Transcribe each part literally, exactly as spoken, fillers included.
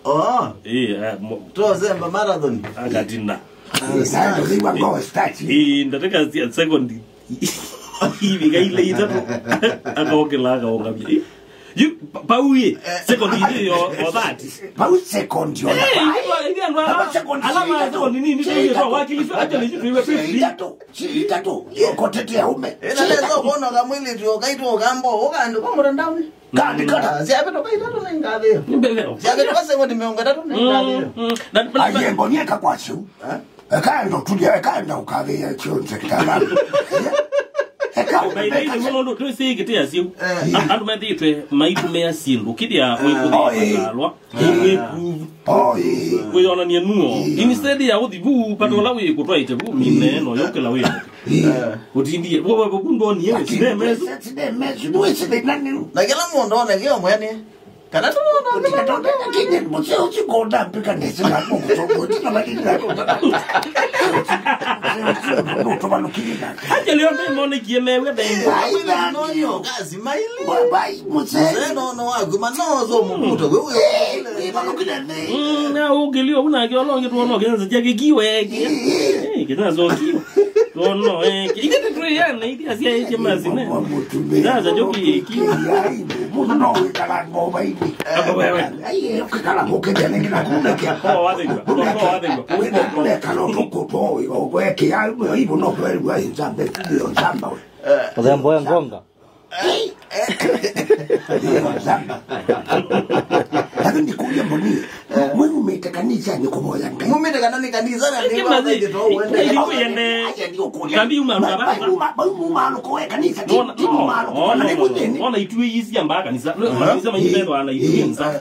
Oh. Eh, eh, mo- Tozemba marathon. Akatina. Sasa ndio ngoo start. Eh, ndataka sia second. Hivi kaile itatu. Akaokela akaongamia. You pauye second ile yo or that. Pau second yo. Hey, you are, you are, alama ya second nini? Ndio hiyo wakili actually you will be free. Itatu. Si itatu. Yo kotete ya ume. Ina leo kuona kamwili tu kaitwa kambo ukandika mtandaoni. Kandika. Siabe toka itatu na ngathio. Siabe toka second miongo itatu na ngathio. Aye mbonyeka kwa siu. Ekaenda ũtulya, ekaenda ũkathĩĩa kyonse kĩtala. Eka by the way, nĩguo nũndũ twĩsĩĩkĩtĩa syĩu. Eh. A- andũ methĩĩtwe maitũmĩa syĩndũ kĩthĩa wĩkũthĩalwa wĩprove. Oh, ĩĩ. Wĩyonanie nuo. Instead ya ũthi vu pata ũla wĩkũtwaĩte vu mine no yũkĩla wĩte ũtindie wewe vukundonie. Lakini sinemesu. Sinemesu nĩwĩsĩ thĩna nĩu. Na kĩla mũndũ one kĩo mwene. Kana tũnona kinye mzee usikonda mpika nesi na kukusongo tina lakini na kukusongo. Acha leo ndio mone kieme wewe. Kazi maili. Bye bye mzee. Mzee no no wagu manozo mumuto wewe. Ibalukile ne. Na ugilio una kiolo ngi tuono kenza jage kiwe. Eh kina zo kiwe. Tuono eh ikete tu yana idi asia eche mazine. Sasa joki iki. Mũndũ no wĩkalanga ũvainĩ. Aba wewe. Ai, ũkĩkala mũkĩthĩa nĩngĩ na kunekea. Kwa wathĩgwa. Kwa wathĩgwa. Wĩna kunekala ũtukũ to ũgwekea hivyo no kweli wa nzambe ndio nzamba we. Ũthembo we ngonga. Ndio nzamba. Lakini ndikuulia mboni. Mwĩumĩte kanisanĩ kũvoya Ngai. Mumĩte kana nĩ kanisa na nĩ mathĩto wende. Acha ndio kuulia. Kambi uma ndo baba. Baimuma ndo kwa kanisa. Ona ituĩ isi ambaa kanisa. Kanisa maitethwa na ituĩ nza.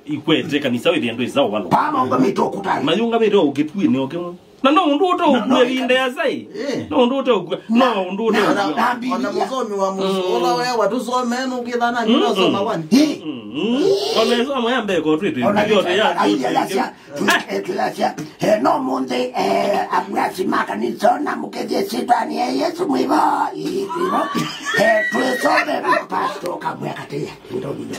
Ikwete kanisa wĩthĩa ndwĩsa ũvalo. Pama ungamĩte ũkũtanĩ. Mayungamĩte ũkĩtuĩnĩ okĩmwe. Na no ũndũ ũte ũkua ĩvinda ya sai. No ũndũ ũte ũkua. No ũndũ ũte ũkua. Ona mũsomi wa mũsu ũla wea watũsomee nũkĩthana nĩ wasoma wani. Ona ĩsomo ya mbee ko twĩtwĩ yote ya. Twĩasya, eh, no mũnthĩ, eh, avuasi ma kanisa ona mũkethie syĩtwanĩ ya Yesu mwĩvo, ii, twĩvo. Eh, twĩsome pastor kamwe akatĩĩa. Ndo ndio.